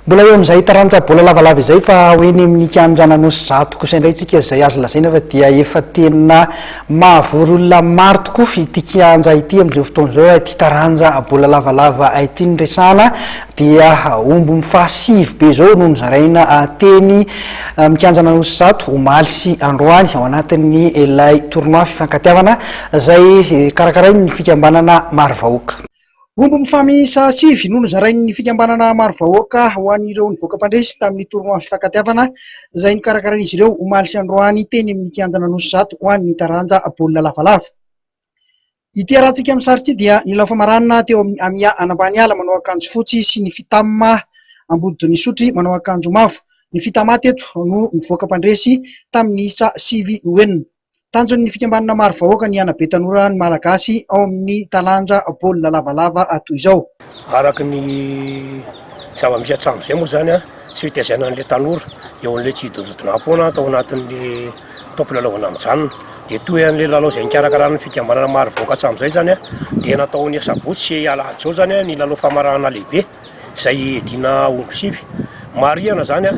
Mbola eo amin'izay taranja baolina lavalava izay fa ho eny amin'ny kianjan'Anosizato kosa indray isika izay azo lazaina fa dia efa tena mahavory olona maro tokoa ity kianja ity amin'izao fotoana izao raha ity taranja baolina lavalava ity no resahana dia omby mifahasivy be izao no nozaraina teny amin'ny kianjan'Anosizato omaly sy androany ao anatin'ny ilay tournoi fifankatiavana izay karakarain'ny fikambanana Marovahoaka. Omby mifamiisa sivy no nozarain'ny fikambanana Maro Vahoaka ho an'ireo nivoaka mpandresy tamin'ny tournoi fifankatiavana izay nokarakarain'izy ireo omaly sy androany teny amin'ny kianjan'Anosizato ho an'ny taranja baolina lavalava. Ity arahantsika amin'ny sary ity dia ny lalao famaranana teo amin'ny Amia Anambaniala manao akanjo fotsy sy ny Fitam Ambodin'Isotry manao akanjo mavo. Ny Fitama teto no nivoaka mpandresy tamin'ny isa sivy no enina. Tanjon'ny fikambanana maro vahoaka ny hanabe tanora ny Malagasy ao amin'ny taranja baolina lavalava toy izao. Araka ny zava-misy hatramin'izay moa izany sy fitaizana an'ilay tanora eo amin'ilay tsy hidondrodonam-poana tao anatin'ny taom-pilalaovana mijanona dia toy an'ilay lalao izay nikarakaran'ny fikambanana maro vahoaka hatramin'izay izany dia natao ny asabotsy sy alahady izao izany ny lalao famaranana lehibe. izay hiadiana omby sivy. Marihana izany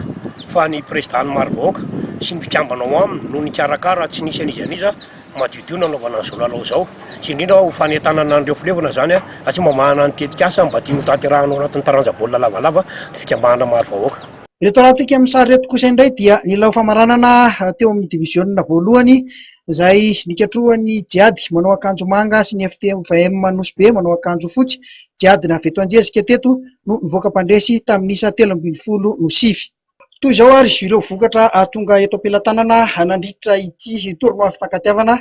fa ny Prezidan'ny Maro-bahoaka sy ny mpikambana ao aminy no nikarakara tsy nisy an'iza n'iza madiodio nanaovana an'izao lalao izao, sy indrindra ho fanentanana an'ireo filevana izany satria mamahana ny tetikasa mba tiany hotanterahina ao anatin'ny taranja baolina lavalava ny fikambanana Maro-vahoaka. Ireto arahantsika amin'ny sary ireto kosa indray dia ny lalao famaranana teo amin'ny diviziona voalohany izay nikatrohan'ny Jiady manao akanjo manga sy ny FTVM Nosy Be manao akanjo fotsy. Jiady avy eto Anjezika teto no nivoaka mpandresy tamin'ny isa 13 no sivy. Toy izao ary ireo vokatra tonga eto am-pelatanana nandritra ity tournoi fifankatiavana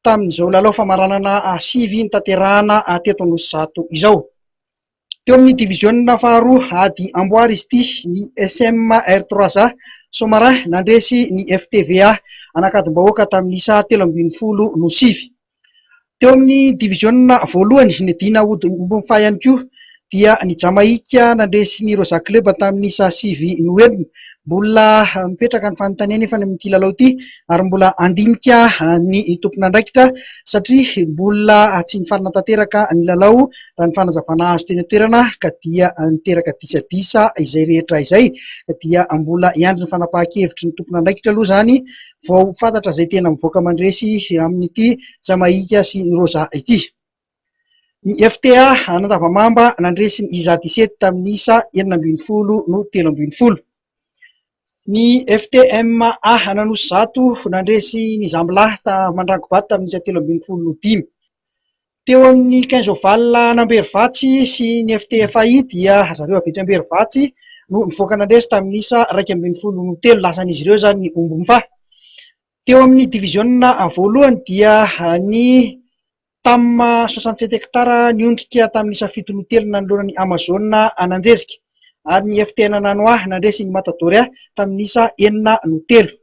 tamin'izao lalao famaranana sivy notanterahana teto Anosizato izao. Teo amin'ny diviziona faharoa ady amboara izy ity, ny SM R trois A Somarin nandresy ny FTVA Anakadimbahoaka tamin'ny isa 13 no sivy. Teo amin'ny diviziona voalohany niadiana ody ombin'ny ihany koa dia ny Jamaika nandresy ny Rosa Club tamin'ny isa sivy no enina. Mbola mipetraka ny fanontaniana nefa ny amin'ity lalao ity ary mbola handinika ny tompon'andraikitra satria mbola tsy nifarana tanteraka ny lalao raha ny fanazavana azo teny an-toerana ka dia niteraka disadisa izay rehetra izay ka dia mbola hiandry ny fanapahan-kevitry ny tompon'andraikitra aloha izany vao fantatra izay tena mivoaka mandresy amin'ity Jamaika sy ny Rosa ity. Ny FTA Anandavamamba nandresy ny Isa dix-sept tamin'ny isa 16 no 13. Ny FTMA Ananosizato nandresy ny Zambilahy Mandrangobato tamin'ny isa 13 no dimy. Teo amin'ny Quinze Oval an'Amberivatsy sy ny FTFAI dia zareo avy etsy Amberivatsy no nivoaka nandresy tamin'ny isa 11 no telo. Lasan'izy ireo izany ny omby mifaha. Teo amin'ny diviziona voalohany dia ny Tam 67 hectares niondrika tamin'ny isa fito no telo nanoloana ny Amazon an'Anjezika ary ny FTN Nanoah nandresy ny Matadoria tamin'ny isa enina no telo.